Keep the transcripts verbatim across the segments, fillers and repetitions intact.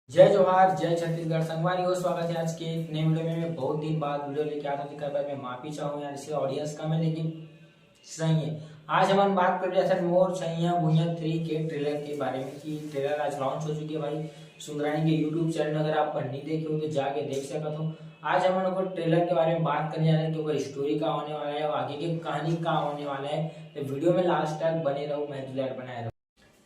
जय जोहार, जय छत्तीसगढ़। संगवारी हो, स्वागत है आज के एक नए वीडियो में। मैं बहुत दिन बाद वीडियो लेके आता हूँ, जेकर बर मैं माफी चाहूँ यार, इसके ऑडियंस कम है, लेकिन सही है। आज हमन बात कर रहे थे मोर छइया भुइया थ्री के ट्रेलर के बारे में कि ट्रेलर आज लॉन्च हो चुकी है भाई। सुंदरानी के यूट्यूब चैनल अगर आप नहीं देखे हो तो जाके देख सकत हो। आज हमन ओकर ट्रेलर के बारे में बात करने जा रहे हैं कि ओकर स्टोरी का होने वाला है और आगे के कहानी का होने वाला है। तो वीडियो में लास्ट तक बने रहो, मैं दुलार बनाए रहो।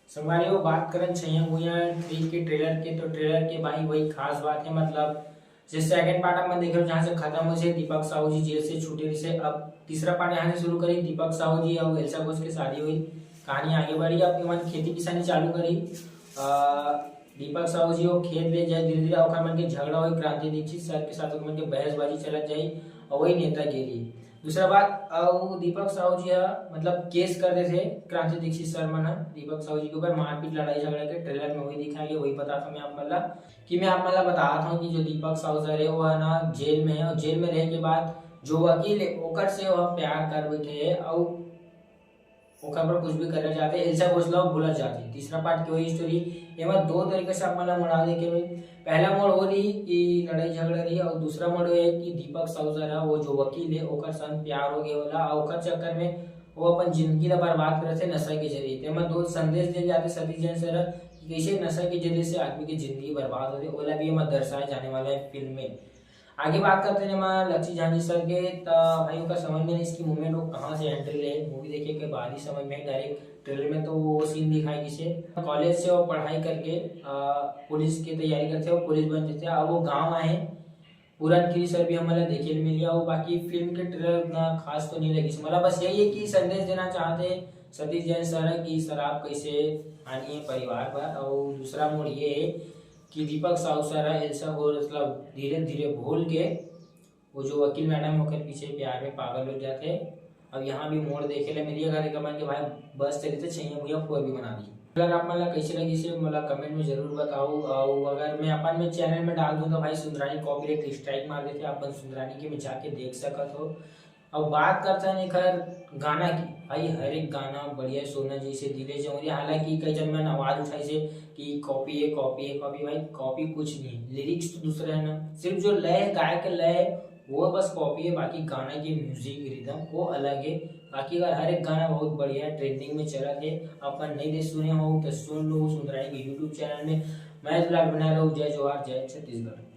संगवारी हो, बात करन छइया भुइया थ्री के ट्रेलर के, तो ट्रेलर के भाई वही खास बात है, मतलब जे सेकंड पार्ट हमन देखे जहाँ से खत्म होइसे, दीपक साहू जी जेल से छूटे रहिसे, अब तीसरा पार्ट यहाँ से शुरू करी, दीपक साहू जी और एल्सा घोष के शादी हुई, कहानी आगे बढ़ी। अब मन खेती किसानी चालू करी। अ, दीपक साहू जी वो खेत ले जाए धीरे धीरे, ओकर मन के झगड़ा हुई क्रांति दीक्षित सर के साथ, ओकर मन के बहसबाजी चलत जाई और वही नेतागिरी। दूसरा बात, अउ दीपक साहू जी ह मतलब केस कर देथे क्रांति दीक्षित सर मन ह दीपक साहू जी के ऊपर मारपीट लड़ाई झगड़ा के ट्रेलर में वही दिखाई है, वही बताता मैं आप मन ला कि मैं आप मन ला बतात हूँ कि जो दीपक साहू सर है वो है ना जेल में है और जेल में रहे के बाद जो वकील है ओकर से वह प्यार कर बैठे है और ओकर पर कुछ भी करे जाते, एल्सा घोष ला भूलत जाते। तीसरा पार्ट के वही स्टोरी, एमा दो तरीके से आप मन ला मोड़ा देखे में। पहला मोड़ वो रही कि लड़ाई झगड़ा रही और दूसरा मोड़ ये है कि दीपक साहू सर है वो जो वकील है ओकर संग प्यार हो गया होला और ओकर चक्कर में वो अपन जिंदगी ला बर्बाद करत है नशा के जरिए। तेमा दो संदेश दे जाते सतीश जैन सर कि कैसे नशा के जरिए से आदमी की जिंदगी बर्बाद होते, ओला भी एमा दर्शाए जाने वाला है फिल्म में। आगे बात करते हैं एमा लक्ष्मी झांझी सर के, त भाई ओकर समझ में नहीं इसकी मूवमेंट वो कहाँ से एंट्री ले, मूवी देखे के बाद ही समझ में डायरेक्ट ट्रेलर में तो वो सीन दिखाई जिसे कॉलेज से वो पढ़ाई करके अ, पुलिस की तैयारी करते हैं, वो पुलिस बन जाते हैं। अब वो गाँव आए, पूरन गिरी सर भी हमन ला देखे ल मिलिया। वो बाकी फिल्म के ट्रेलर उतना खास तो नहीं लगिस, मतलब बस यही है कि संदेश देना चाहते हैं सतीश जैन सर कि शराब कैसे हानि है परिवार पर, और दूसरा मोड़ ये है कि दीपक साहू सर है एल्सा को मतलब धीरे धीरे भूल के वो जो वकील मैडम ओकर पीछे प्यार में पागल हो जाते। अब यहाँ भी मोड़ देखे ले मिलिया करे कमन के भाई बस चली तो छइया भुइया फोर भी बना दी। अगर आप मन ला कैसे लगी से मोला कमेंट में जरूर बताओ, और अगर मैं अपन में चैनल में डाल दूँ तो भाई सुंदरानी कॉपीराइट स्ट्राइक मार देते, अपन सुंदरानी के में जाके देख सकत हो। अब बात करते हैं एकर गाना की, भाई हर एक गाना बढ़िया सोना जैसे दिले जौहरी, हालांकि कई जन मन आवाज उठाई से कि कॉपी है कॉपी है कॉपी, भाई कॉपी कुछ नहीं, लिरिक्स तो दूसरे है ना, सिर्फ जो लय है गाय के लय है वो बस कॉपी है, बाकी गाना के म्यूजिक रिदम वो अलग है। बाकी अगर हर एक गाना बहुत बढ़िया है, ट्रेंडिंग में चलत है, अपन नहीं दे सुने हो तो सुन लो सुंदरानी के यूट्यूब चैनल में। मैं दुलार बना रहूँ, जय जोहार, जय छत्तीसगढ़।